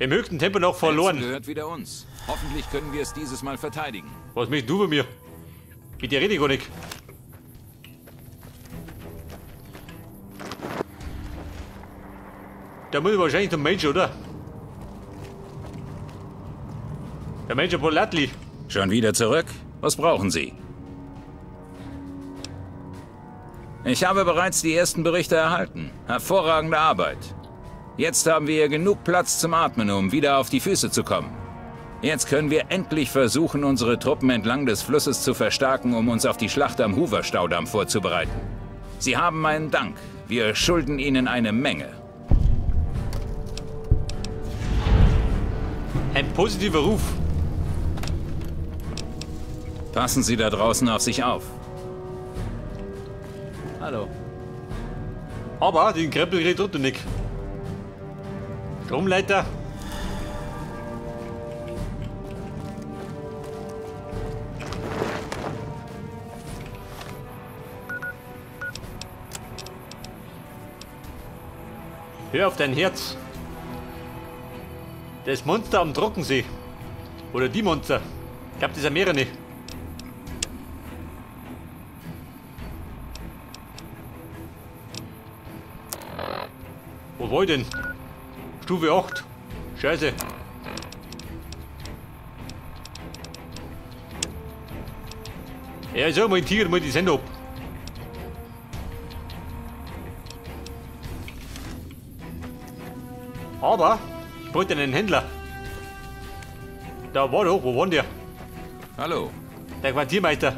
Im höchsten Tempo noch verloren. Nelson gehört wieder uns. Hoffentlich können wir es dieses Mal verteidigen. Was möchtest du von mir? Mit dir rede ich gar nicht. Da muss ich wahrscheinlich zum Major, oder? Der Major Polatli. Schon wieder zurück? Was brauchen Sie? Ich habe bereits die ersten Berichte erhalten. Hervorragende Arbeit. Jetzt haben wir genug Platz zum Atmen, um wieder auf die Füße zu kommen. Jetzt können wir endlich versuchen, unsere Truppen entlang des Flusses zu verstärken, um uns auf die Schlacht am Hoover-Staudamm vorzubereiten. Sie haben meinen Dank. Wir schulden Ihnen eine Menge. Ein positiver Ruf. Passen Sie da draußen auf sich auf. Hallo. Aber den Krempel kriegt trotzdem nicht. Stromleiter. Hör auf dein Herz. Das Monster am Trockensee. Oder die Monster. Ich glaube, das sind mehrere. Wo war ich denn? Stufe 8. Scheiße. Ja, ich sag mal, Tiger mal die Sendung ab. Aber ich wollte einen Händler. Da war doch, wo war denn der? Hallo. Der Quartiermeister.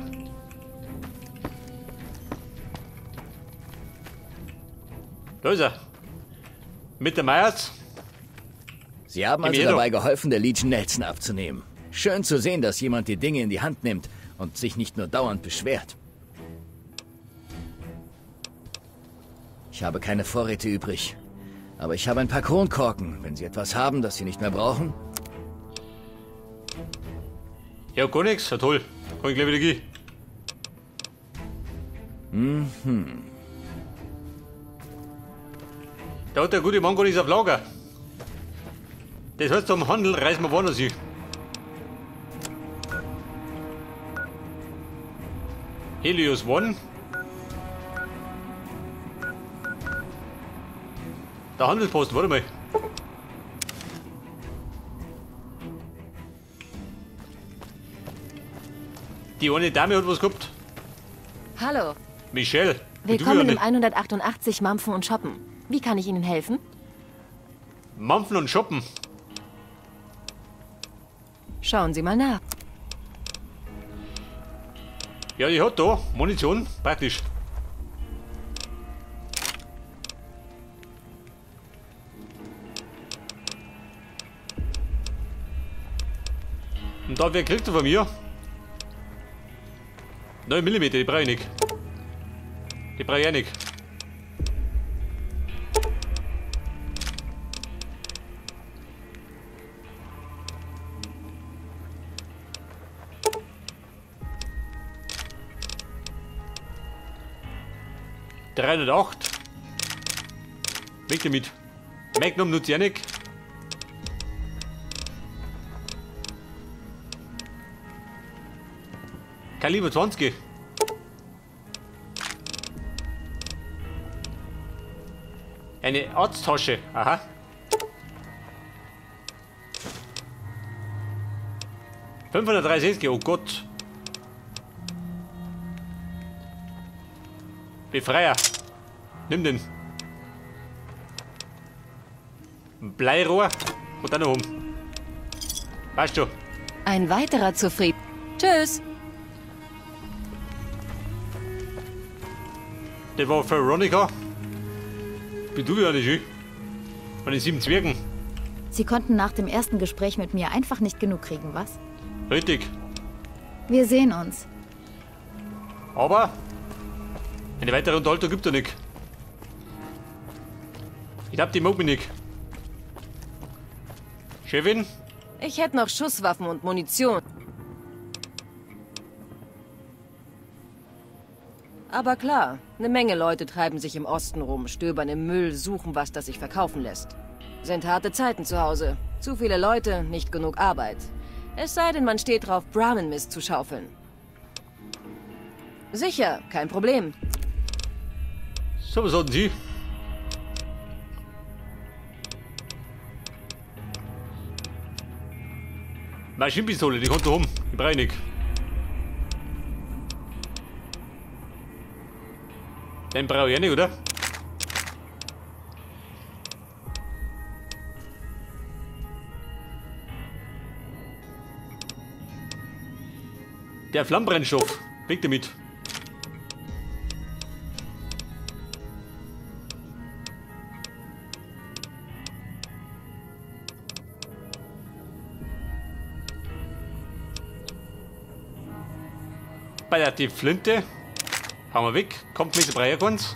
Da ist er. Mit der Meyers. Sie haben also dabei geholfen, der Legion Nelson abzunehmen. Schön zu sehen, dass jemand die Dinge in die Hand nimmt und sich nicht nur dauernd beschwert. Ich habe keine Vorräte übrig. Aber ich habe ein paar Kronkorken, wenn Sie etwas haben, das Sie nicht mehr brauchen. Ja, gar nichts. Ja, toll. Kann ich gleich wieder gehen. Mhm. Da hat der gute Mann gar nichts auf Lager. Das heißt, zum Handel reißen wir woanders hin. Helios One. Der Handelspost, warte mal. Die eine Dame hat was gehabt. Hallo. Michelle. Willkommen im 188 Mampfen und Shoppen. Wie kann ich Ihnen helfen? Mampfen und Shoppen. Schauen Sie mal nach. Ja, die hat da Munition, praktisch. Und da, wer kriegt er von mir? 9 mm, die brauche ich nicht. Die brauche ich auch nicht. ...308. Weg damit. Magnum nutze ich auch nicht. Kaliber 20. Eine Arzttasche. Aha. 563, oh Gott. Befreier. Nimm den. Ein Bleirohr. Und dann noch um. Weißt du. Ein weiterer zufrieden. Tschüss. Der war Veronica. Bin du wieder nicht, ich? Von den 7 Zwergen. Sie konnten nach dem ersten Gespräch mit mir einfach nicht genug kriegen, was? Richtig. Wir sehen uns. Aber eine weitere Unterhaltung gibt es nicht. Ich glaube, die mag mich nicht. Chefin? Ich hätte noch Schusswaffen und Munition. Aber klar, eine Menge Leute treiben sich im Osten rum, stöbern im Müll, suchen was, das sich verkaufen lässt. Sind harte Zeiten zu Hause. Zu viele Leute, nicht genug Arbeit. Es sei denn, man steht drauf, Brahmin-Mist zu schaufeln. Sicher, kein Problem. So, was sollten Sie? Maschinenpistole, die kommt da rum. Die brauche ich nicht. Den brauche ich auch nicht, oder? Der Flammenbrennstoff. Weg damit. Bei der die Flinte. Hauen wir weg. Kommt mit der Breierkunst.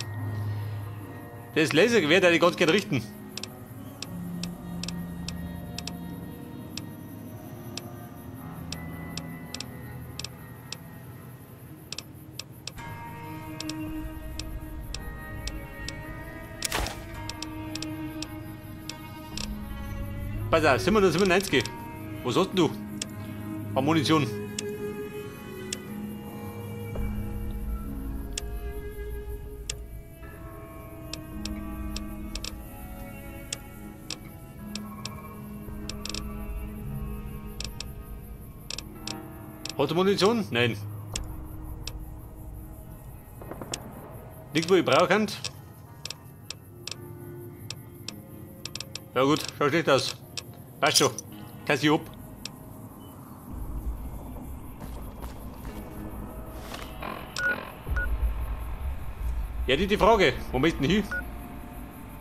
Das Lasergewehr, der ich ganz gerne richten. Pass auf, 797. Was hast denn du? An Munition. Hat er Munition? Nein. Nichts, wo ich brauchen kann. Ja gut, schaut schlecht aus. Passt schon. Kannst dich ab. Ja, die Frage. Wo möchten denn hin?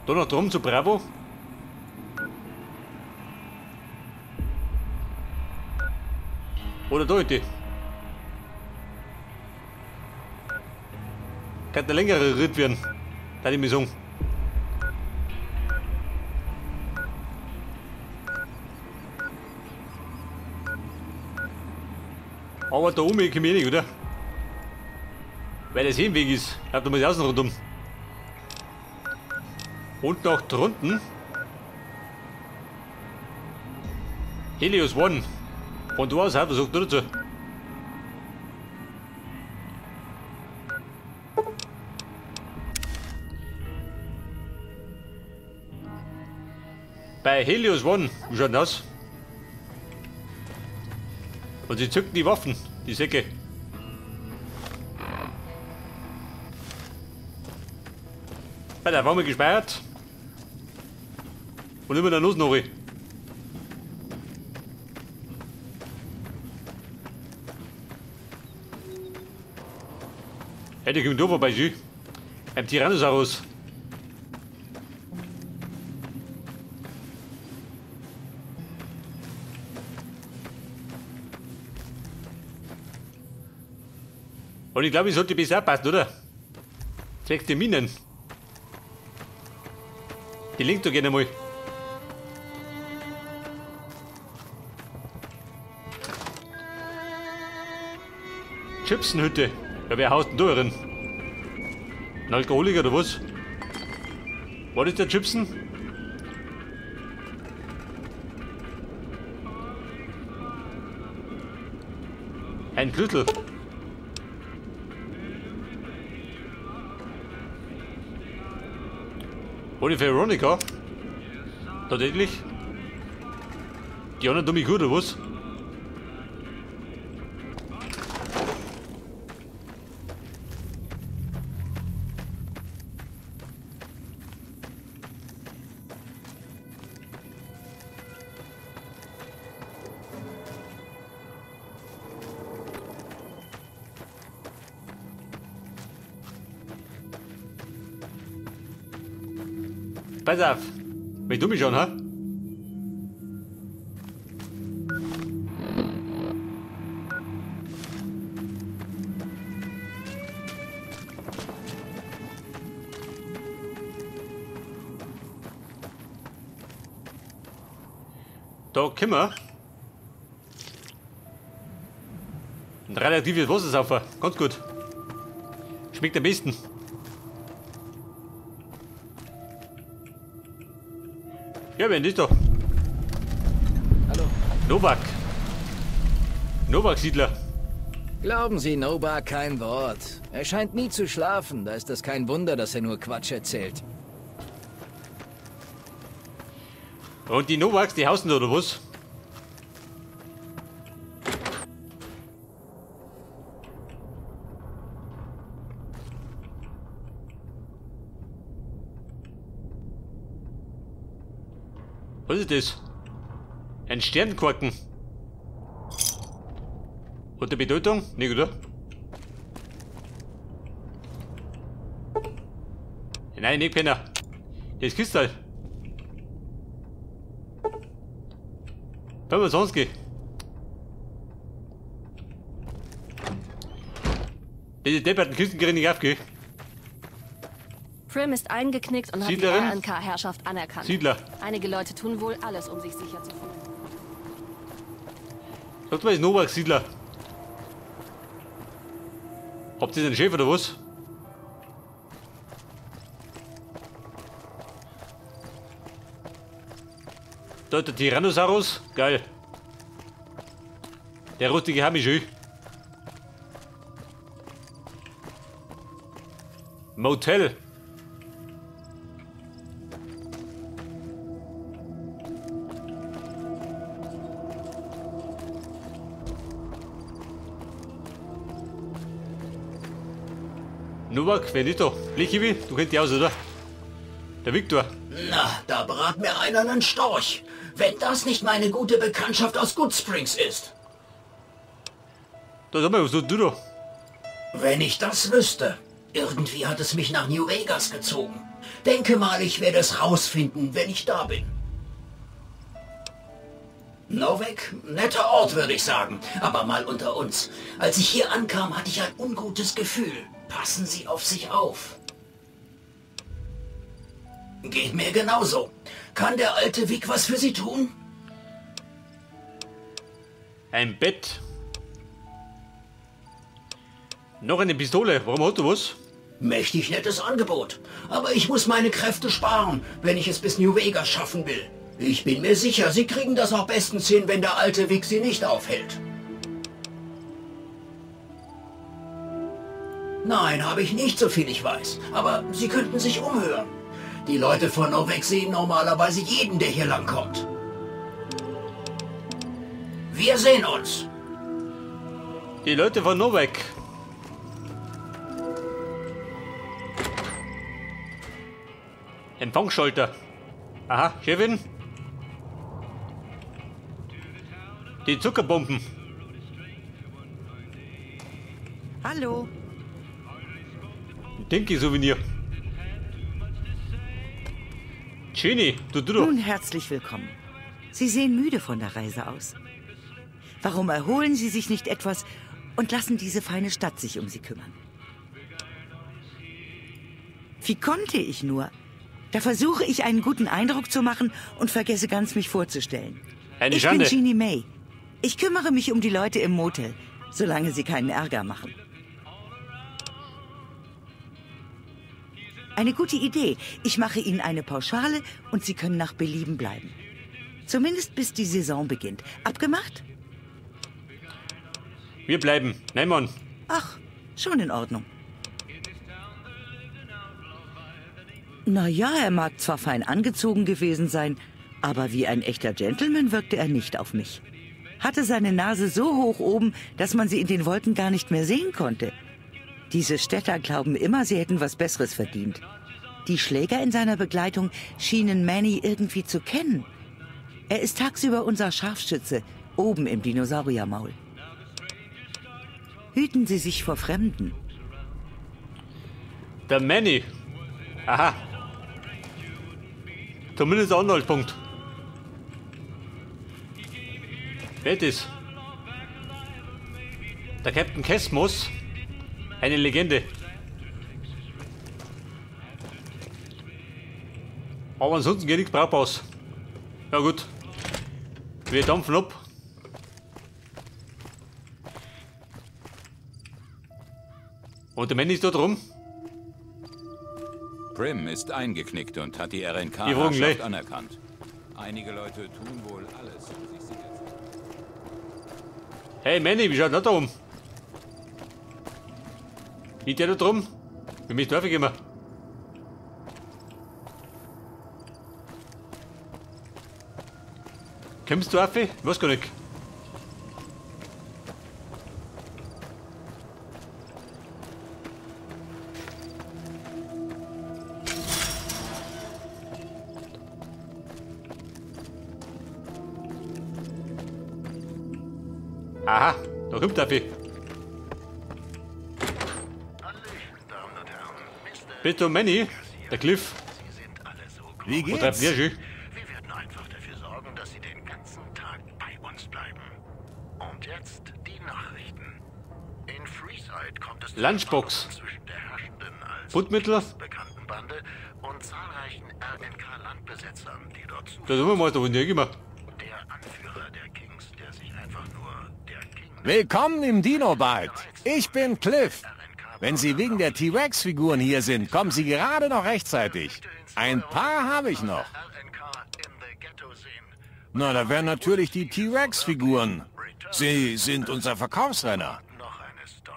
Da noch drum zu Bravo? Oder da hinten? Kann der längere Ritt werden. Da die Mission. Aber da oben komme ich nicht, oder? Weil das hier im Weg ist. Ich glaub, da muss ich außen rundum. Und nach drunten. Helios One. Von da aus, was sagt du dazu? Bei Helios One, wie schaut denn aus? Und sie zücken die Waffen, die Säcke. Bei der Wärme gespeichert. Und immer der Nuss noch. Hey, der kommt da vorbei, schön. Ein Tyrannosaurus. Und ich glaube, ich sollte besser aufpassen, oder? Zwecks die Minen. Die linkt doch gerne mal. Chipsenhütte. Ja, wer haust denn da drin? Ein Alkoholiker oder was? War das der Chipsen? Ein Schlüssel. Wo die Veronica? Tatsächlich? Die anderen dumme gut, oder was? Pass auf, wenn du mich schon, ha? Da können wir ein radioaktives Wasser saufen. Ganz gut. Schmeckt am besten. Ja, wer ist da? Hallo. Novak. Novak-Siedler. Glauben Sie Novak kein Wort. Er scheint nie zu schlafen. Da ist das kein Wunder, dass er nur Quatsch erzählt. Und die Novaks, die hausen da, oder was? Was ist das? Ein Sternkorken. Und die Bedeutung? Nicht, oder? Nein, nicht Penner. Das ist Kristall. 25. Diese depperten Kisten kriegen nicht aufgehen. Prim ist eingeknickt und hat die RNK-Herrschaft anerkannt. Siedler. Einige Leute tun wohl alles, um sich sicher zu fühlen. Sagt mal, ist Novak Siedler. Habt ihr den Chef oder was? Da ist der Tyrannosaurus. Geil. Der rustige Hamischö. Motel. Novak, wer ist da? Lichibi, du kennst dich aus, oder? Der Viktor. Na, da brat mir einer einen Storch. Wenn das nicht meine gute Bekanntschaft aus Goodsprings ist. Da sag mal, was tust du da? Wenn ich das wüsste. Irgendwie hat es mich nach New Vegas gezogen. Denke mal, ich werde es rausfinden, wenn ich da bin. Novak, netter Ort, würde ich sagen. Aber mal unter uns. Als ich hier ankam, hatte ich ein ungutes Gefühl. Passen Sie auf sich auf. Geht mir genauso. Kann der alte Vic was für Sie tun? Ein Bett. Noch eine Pistole. Warum hast du was? Mächtig nettes Angebot. Aber ich muss meine Kräfte sparen, wenn ich es bis New Vegas schaffen will. Ich bin mir sicher, Sie kriegen das auch bestens hin, wenn der alte Vic Sie nicht aufhält. Nein, habe ich nicht, so viel ich weiß. Aber Sie könnten sich umhören. Die Leute von Novak sehen normalerweise jeden, der hier langkommt. Wir sehen uns. Die Leute von Novak. Empfangsschalter. Aha, Chefin. Die Zuckerbomben. Hallo. Dinky-Souvenir. Genie, du. Nun, herzlich willkommen. Sie sehen müde von der Reise aus. Warum erholen Sie sich nicht etwas und lassen diese feine Stadt sich um Sie kümmern? Wie konnte ich nur? Da versuche ich, einen guten Eindruck zu machen und vergesse ganz, mich vorzustellen. Eine ich Schande. bin Jeannie May. Ich kümmere mich um die Leute im Motel, solange sie keinen Ärger machen. Eine gute Idee. Ich mache Ihnen eine Pauschale und Sie können nach Belieben bleiben. Zumindest bis die Saison beginnt. Abgemacht? Wir bleiben. Nein, Mann. Ach, schon in Ordnung. Na ja, er mag zwar fein angezogen gewesen sein, aber wie ein echter Gentleman wirkte er nicht auf mich. Hatte seine Nase so hoch oben, dass man sie in den Wolken gar nicht mehr sehen konnte. Diese Städter glauben immer, sie hätten was Besseres verdient. Die Schläger in seiner Begleitung schienen Manny irgendwie zu kennen. Er ist tagsüber unser Scharfschütze, oben im Dinosauriermaul. Hüten Sie sich vor Fremden. Der Manny. Aha. Zumindest Anhaltspunkt. Wer ist? Der Captain Kesmos. Eine Legende. Aber ansonsten geht nichts Brauchbares. Ja gut. Wir dampfen ab. Und der Manny ist da drum. Prim ist eingeknickt und hat die Die Fragen RNK-Herrschaft gleich. anerkannt. Einige Leute tun wohl alles, um sich sicher zu fühlen. Hey Manny, wie schaut das da um? Liegt der da drum? Wir müssen drauf gehen. Kommst du auf? Ich weiß gar nicht. Aha, da kommt der Vieh. Bitte Manny, der Cliff. Wie geht's? Wo treibt der schon? Wir werden einfach dafür sorgen, dass Sie den ganzen Tag bei uns bleiben. Und jetzt die Nachrichten. In Freeside kommt es zu Lunchbox. zwischen der herrschenden als Fundmittel. bekannten Bande und zahlreichen RNK-Landbesetzern, die dort zu. Da sind wir mal da unten immer. Der Anführer der Kings, der sich einfach nur der King. Willkommen im Dino-Byte. Ich bin Cliff. Wenn Sie wegen der T-Rex-Figuren hier sind, kommen Sie gerade noch rechtzeitig. Ein paar habe ich noch. Na, da wären natürlich die T-Rex-Figuren. Sie sind unser Verkaufsrenner.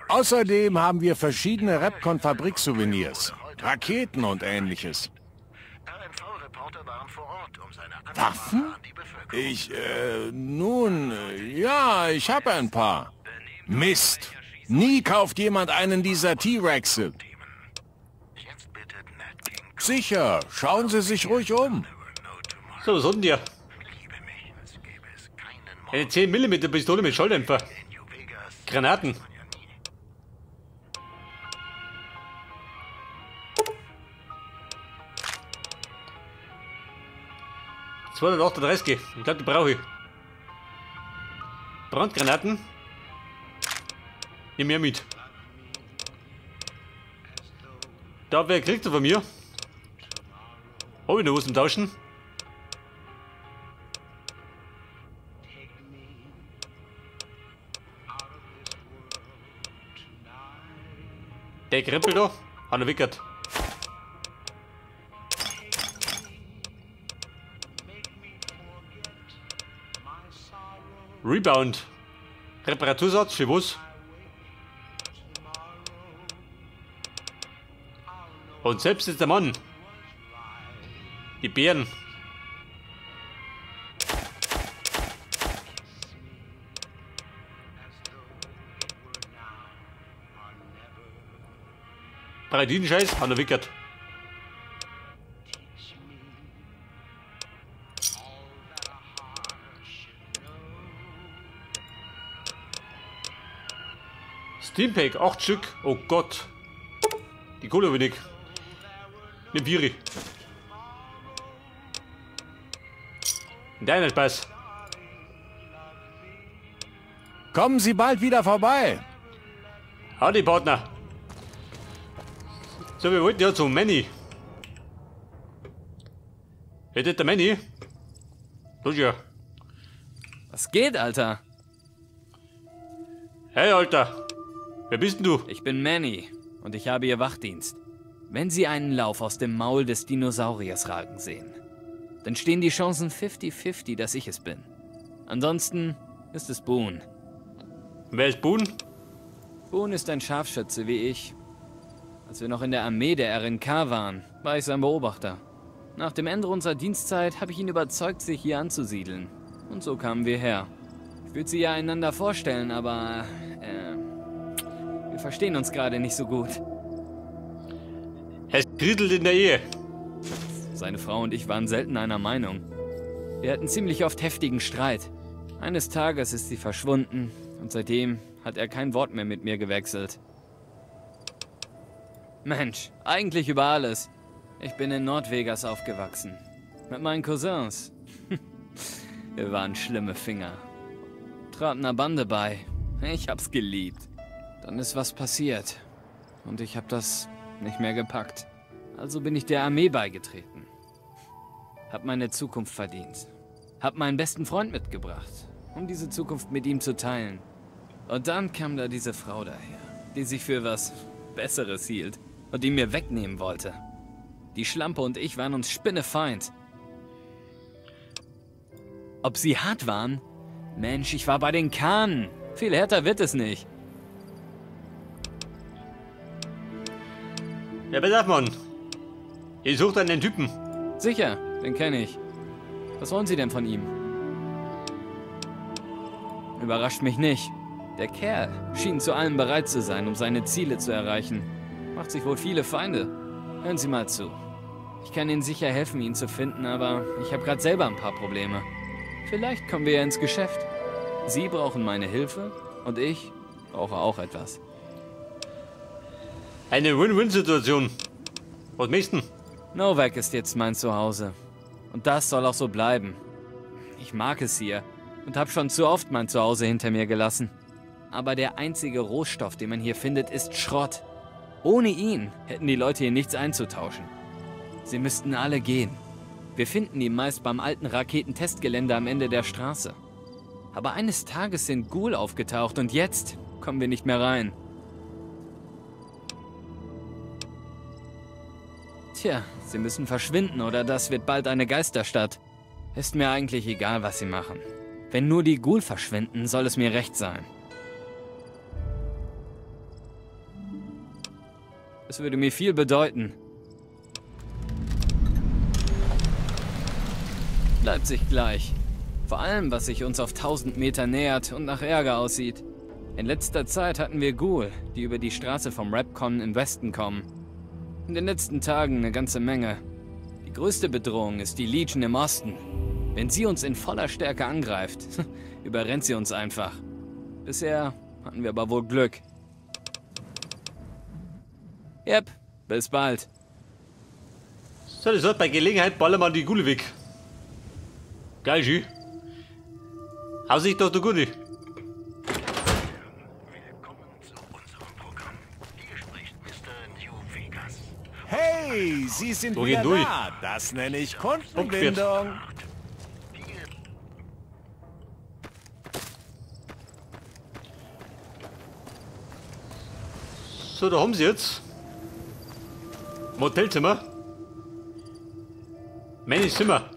Außerdem haben wir verschiedene Repcon-Fabrik-Souvenirs, Raketen und Ähnliches. Waffen? Ich, nun, ja, ich habe ein paar. Mist! Nie kauft jemand einen dieser T-Rexe. Sicher, schauen Sie sich ruhig um. So, was hat denn der? Eine 10 mm Pistole mit Schalldämpfer. Granaten. $238. Ich glaube, die brauche ich. Brandgranaten. Nimm mehr mit. Da, wer kriegt er von mir? Hab ich noch was zum Tauschen? Der Krempel da, hat er wickert. Rebound. Reparatursatz für was? Und selbst ist der Mann. Die Bären. Scheiß, hat er wickert. Steampack, 8 Stück. Oh Gott. Die Kohle wenig. Nimm Vieri. Deiner Spaß. Kommen Sie bald wieder vorbei. Howdy, Partner. So, wir wollten ja zum Manny. Hättet der Manny? Das ja. Was geht, Alter? Hey, Alter. Wer bist denn du? Ich bin Manny und ich habe hier Wachdienst. Wenn Sie einen Lauf aus dem Maul des Dinosauriers ragen sehen, dann stehen die Chancen 50-50, dass ich es bin. Ansonsten ist es Boone. Wer ist Boone? Boone ist ein Scharfschütze wie ich. Als wir noch in der Armee der RNK waren, war ich sein Beobachter. Nach dem Ende unserer Dienstzeit habe ich ihn überzeugt, sich hier anzusiedeln. Und so kamen wir her. Ich würde sie ja einander vorstellen, aber wir verstehen uns gerade nicht so gut. Es kriselt in der Ehe. Seine Frau und ich waren selten einer Meinung. Wir hatten ziemlich oft heftigen Streit. Eines Tages ist sie verschwunden und seitdem hat er kein Wort mehr mit mir gewechselt. Mensch, eigentlich über alles. Ich bin in Nordvegas aufgewachsen. Mit meinen Cousins. Wir waren schlimme Finger. Traten einer Bande bei. Ich hab's geliebt. Dann ist was passiert. Und ich hab das nicht mehr gepackt. Also bin ich der Armee beigetreten. Hab meine Zukunft verdient. Hab meinen besten Freund mitgebracht, um diese Zukunft mit ihm zu teilen. Und dann kam da diese Frau daher, die sich für was Besseres hielt und die mir wegnehmen wollte. Die Schlampe und ich waren uns spinnefeind. Ob sie hart waren? Mensch, ich war bei den Kahnen. Viel härter wird es nicht. Ja, pass auf, Mann. Ich suche dann den Typen. Sicher, den kenne ich. Was wollen Sie denn von ihm? Überrascht mich nicht. Der Kerl schien zu allem bereit zu sein, um seine Ziele zu erreichen. Macht sich wohl viele Feinde. Hören Sie mal zu. Ich kann Ihnen sicher helfen, ihn zu finden, aber ich habe gerade selber ein paar Probleme. Vielleicht kommen wir ja ins Geschäft. Sie brauchen meine Hilfe und ich brauche auch etwas. Eine Win-Win-Situation. Was möchten? Novak ist jetzt mein Zuhause. Und das soll auch so bleiben. Ich mag es hier und habe schon zu oft mein Zuhause hinter mir gelassen. Aber der einzige Rohstoff, den man hier findet, ist Schrott. Ohne ihn hätten die Leute hier nichts einzutauschen. Sie müssten alle gehen. Wir finden ihn meist beim alten Raketentestgelände am Ende der Straße. Aber eines Tages sind Ghoul aufgetaucht und jetzt kommen wir nicht mehr rein. Tja, sie müssen verschwinden oder das wird bald eine Geisterstadt. Ist mir eigentlich egal, was sie machen. Wenn nur die Ghoul verschwinden, soll es mir recht sein. Es würde mir viel bedeuten. Bleibt sich gleich. Vor allem, was sich uns auf 1000 Meter nähert und nach Ärger aussieht. In letzter Zeit hatten wir Ghoul, die über die Straße vom REPCONN im Westen kommen. In den letzten Tagen eine ganze Menge. Die größte Bedrohung ist die Legion im Osten. Wenn sie uns in voller Stärke angreift, überrennt sie uns einfach. Bisher hatten wir aber wohl Glück. Yep, bis bald. So, das wird bei Gelegenheit ballern wir die Gule weg. Geil, schön. Hau sich doch der Gute. Hey, Sie sind so wieder durch. Da. Das nenne ich Kundenbindung. So, da haben sie jetzt. Motelzimmer. Meine Zimmer.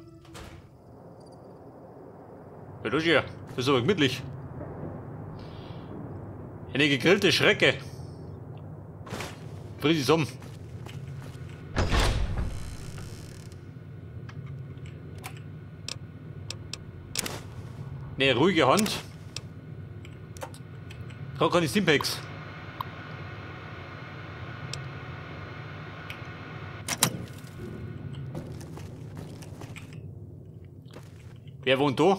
Ja, das ist ja. Das ist aber gemütlich. Eine gegrillte Schrecke. Friss es um. Eine ruhige Hand. Da kann ich Stimpaks. Wer wohnt da?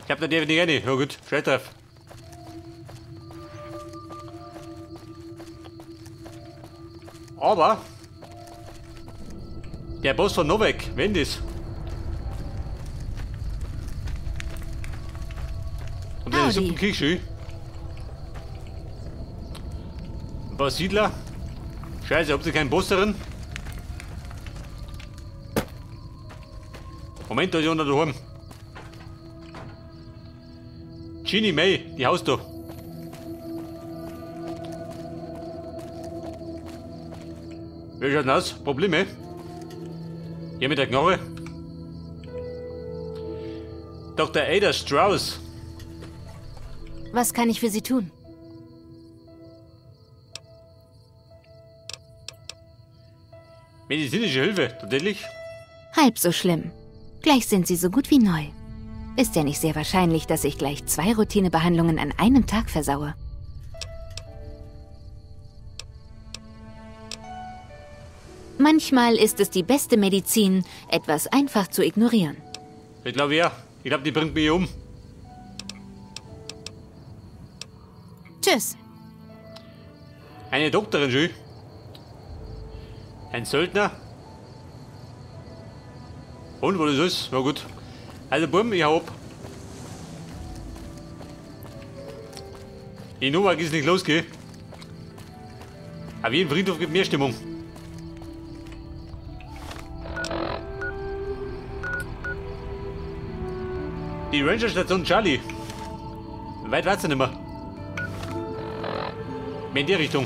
Ich hab da definitiv eine. Ja gut, scheiß drauf. Aber der Boss von Novak, wenn das. Und der Suppenküche. Ein paar Siedler. Scheiße, habt ihr keinen Boss darin? Moment, da ist einer daheim. Jeannie May, die haust du. Wie schaut denn aus? Probleme? Hier mit der Knarre. Dr. Ada Strauss. Was kann ich für Sie tun? Medizinische Hilfe, tatsächlich? Halb so schlimm. Gleich sind Sie so gut wie neu. Ist ja nicht sehr wahrscheinlich, dass ich gleich 2 Routinebehandlungen an einem Tag versaue. Manchmal ist es die beste Medizin, etwas einfach zu ignorieren. Ich glaube ja. Ich glaube, die bringt mich um. Tschüss. Eine Doktorin, schön. Ein Söldner. Und wo das ist? Na gut. Also, Buben, ich hau ab. In Novak ist nicht losgehen. Aber jeden Friedhof gibt mehr Stimmung. Die Ranger-Station Charlie. Weit war's ja nicht mehr. Mehr in die Richtung.